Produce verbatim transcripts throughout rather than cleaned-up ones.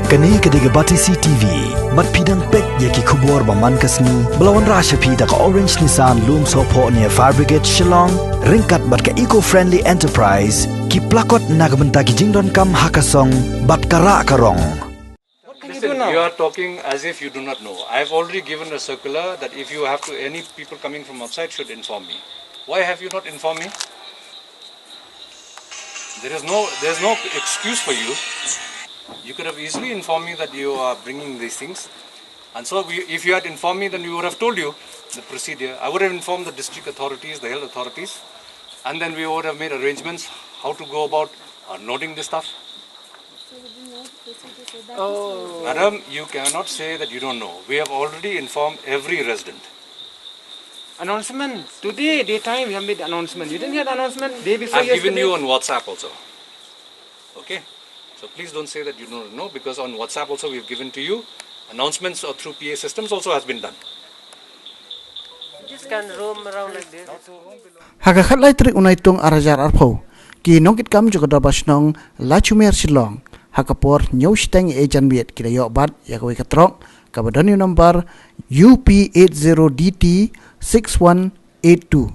Kane ka dei ka Batesi T V. Bad phi dang peit ïa ki khubor ba man ka sngi ba la wanrah sha phi da ka Orange Nissan Lumsohphoh near Fire Brigade Shillong, ryngkat bad ka Eco Friendly Enterprise, ki plakot na ka bynta ki jingdonkam ha ka song bad ka rah ka rong. Listen, you are talking as if you do not know. I have already given a circular that if you have to any people coming from outside should inform me. Why have you not informed me? There is no there is no excuse for you. You could have easily informed me that you are bringing these things. And so we, if you had informed me, then we would have told you the procedure. I would have informed the district authorities, the health authorities, and then we would have made arrangements how to go about uh, loading the stuff. Oh. Madam, you cannot say that you don't know. We have already informed every resident. Announcement. Today, daytime, we have made announcement. You didn't hear the announcement? Day before I've yesterday? Given you on WhatsApp also. Okay? So please don't say that you don't know, because on WhatsApp also we've given to you. Announcements or through P A systems also has been done. Just can roam around like this. Ha ka khatlai tarik u Naitung ar hajar arphew, ki nongkitkam jong ka dorbar shnong Lachumiere Shillong, ha ka por hynñiew shiteng ïa janmiet ki la ïoh bat ïa kawei ka trok kaba don ïa u nombar U P eight zero D T six one eight two,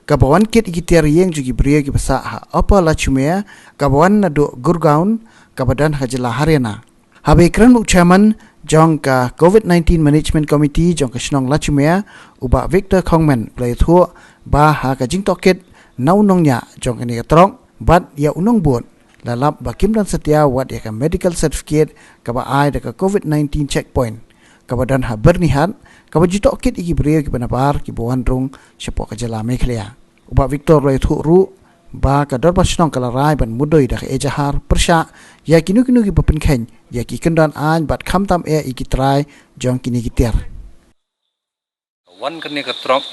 kaba wan kit ïa ki tiar ïing jong ki briew kiba sah ha Upper Lachumiere, kaba wan naduh Gurgaon, kaba don ha ka jylla Haryana. Haba ïakren bad u chairman jong ka Covid nineteen Management Committee jong ka shnong Lachumiere, u Bah Victor Khongmen, u la ïathuh ba ha ka jingtohkit na u nongñiah jong kane ka trok bad ïa u nongbud, la lap ba kim don satia wat ïa ka medical certificate kaba ai da ka Covid nineteen checkpoint kaba don ha Byrnihat, kaba ju tohkit ïa ki briew kiba nabar kiba wan rung shapoh ka jylla Meghalaya. U Bah Victor u la ïathuh ruh ba ka dorbar shnong ka la rai ban mudui da ka ejahar pyrshah ïa kino kino kiba pynkheiñ ïa ki kyndon aiñ bad khamtam eh ïa ki trai jong kine ki tiar. Wan kane ka trok,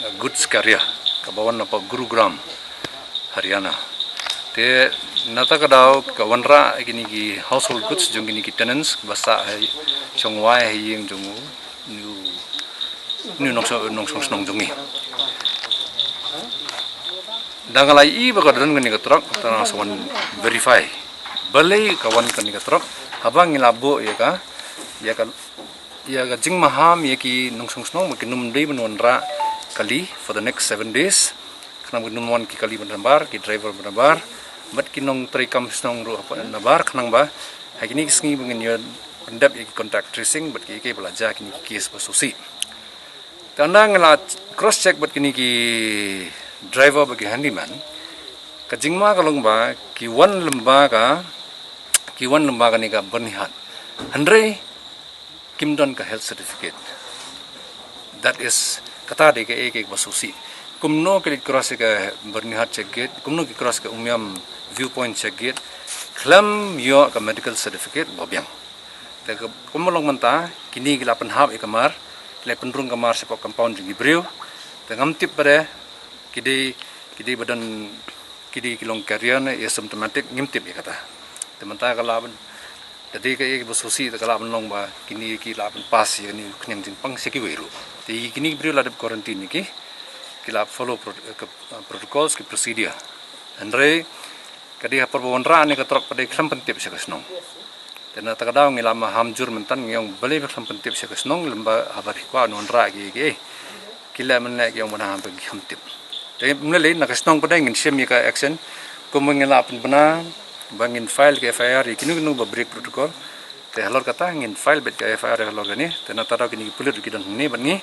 uh, goods carrier kaba wan napoh Gurugram, Haryana. Te nata ka daw ka wanrah kine ki household goods jong kine ki tenants ba sah ha shongwai ha ïing jong u, u nongshong shnong jong ngi. Da nga la ïohi ba ka don kane ka trok, ta nga sa wan verify balei ka wan kane ka trok. Haba ngi la buh ïa ka, ïa ka ïa ka jingmaham ïa ki nongshong shnong ba kin ym dei ban wanrah kali for the next seven days. Khnang ba kin ym wan ki kali ba nabar, ki driver ba nabar, bad ki nongtrei kam shnong ruh ba nabar, khnang ba ha kine ki sngi ba ngin ïoh pyndep ïa ki contact tracing bad kiei kiei ba la jia kine ki case ba sngewsih. Te ynda ngi la cross check bad kine ki driver bad ki handyman, ka jingma ka long ba ki wan lyngba ka, ki wan lyngba kane ka Byrnihat. Hynrei kim don ka health certificate. That is, kata dei kaei kaei kaba sngewsih. Kumno ki leit cross ïa ka Byrnihat check gate, kumno ki cross ka Umiam viewpoint check gate, khlem ïoh ka medical certificate ba biang. Te kumba long mynta, kine ki la pynhap ïa ka mar, ki la pynrung ka mar shapoh compound jong ki briew. Te ngam tip pat de ki dei, ki dei ba don, ki dei ki long carrier ne asymptomatic, ngim tip ïa kata. Te mynta ka lah ban, ka dei kaei kaba sngewsih, te ka lah ban long ba kine ki lah ban pass ïa kane u khñiang jingpang sha kiwei ruh. Te kine ki briew la dep quarantine ïa ki, ki la follow protocols, ki procedure. Hynrei ka dei ha por ba wanrah ne ka trok pat de khlem pyntip sha ka shnong. Te nata ka daw ngi la maham jur mynta, ngi ong balei ba khlem pyntip sha ka shnong, lyngba haba phi kwah ban wanrah kiei kiei, ki leh mynne ki ong ba na haba khlem tip. Te mynlei na ka shnong pat de ngin shim ïa ka action, kumba ngi la pynbna ba ngin file ka F I R ïa kino kino ba break protocol. Te halor kata ngin file beit ka F I R halor kane. Te nata ka daw kine ki pulit ruh ki don hangne bad ngi,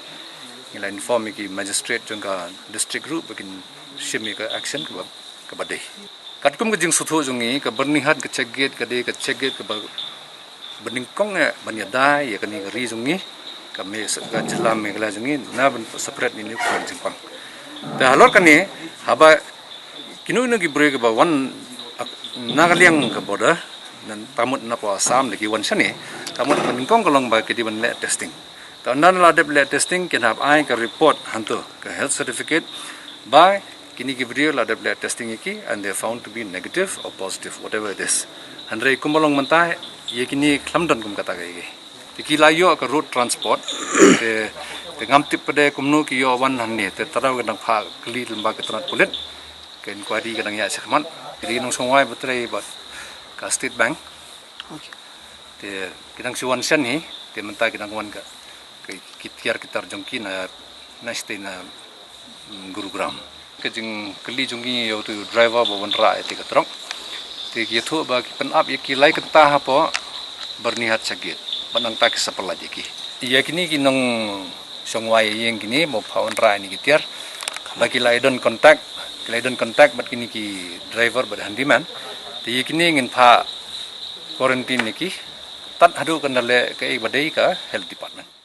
ngi la inform ïa ki magistrate jong ka district ruh ba kin shim ïa ka action kaba, kaba dei. Katkum ka jingsngewthuh jong ngi, ka Byrnihat ka check gate ka dei ka check gate kaba, ba nyngkong eh ban ïada ïa kane ka ri jong ngi, ka Me, ka jylla Meghalaya jong ngi, na ban separate ïa kane ka khñiang jingpang. Te halor kane, haba kino kino ki briew kiba wan na ka liang ka border, na, ta mut napoh Assam lane ki wan shane, ta mut ba nyngkong ka long ba ki dei ban leh testing. Te ynda la dep leh testing, kin hap ai ka report hangto, ka health certificate, ba kine ki briew la dep leh testing ïa ki and they found to be negative or positive, whatever it is. Hynrei kumba long mynta, ïa kine khlem don kum kata kaei kaei. Te ki la ïoh ka road transport, te, te ngam tip pat de kumno ki ïoh wan hangne, te nata ka daw ka dang phah kylli lyngba ka tnat pulit, ka inquiry ka dang ïaid shakhmat. Ki dei ki nongshong wai ba trei bad ka State Bank. Te ki dang shu wan shen hi, te mynta ki dang wan ka, ka ki tiar ki tar jong ki na, na state na, mm, Gurugram. Ka jingkylli jong ngi ïa utu driver ba wanrah ïa te ka truck. Te ki ïathuh ba ki pynap ïa ki lai kynta hapoh Byrnihat sha gate. Ba nangta ki sa pyllait ïa ki. Ïa kine ki nong shongwai ïing kine ba phah wanrah ïa kine ki tiar. Ba ki la ïa don contact, ki la ïa don contact bad kine ki driver bad handyman. Te ïa kine ngin phah quarantine ïa ki. Tad haduh kan da leh kaei ba dei ka health department.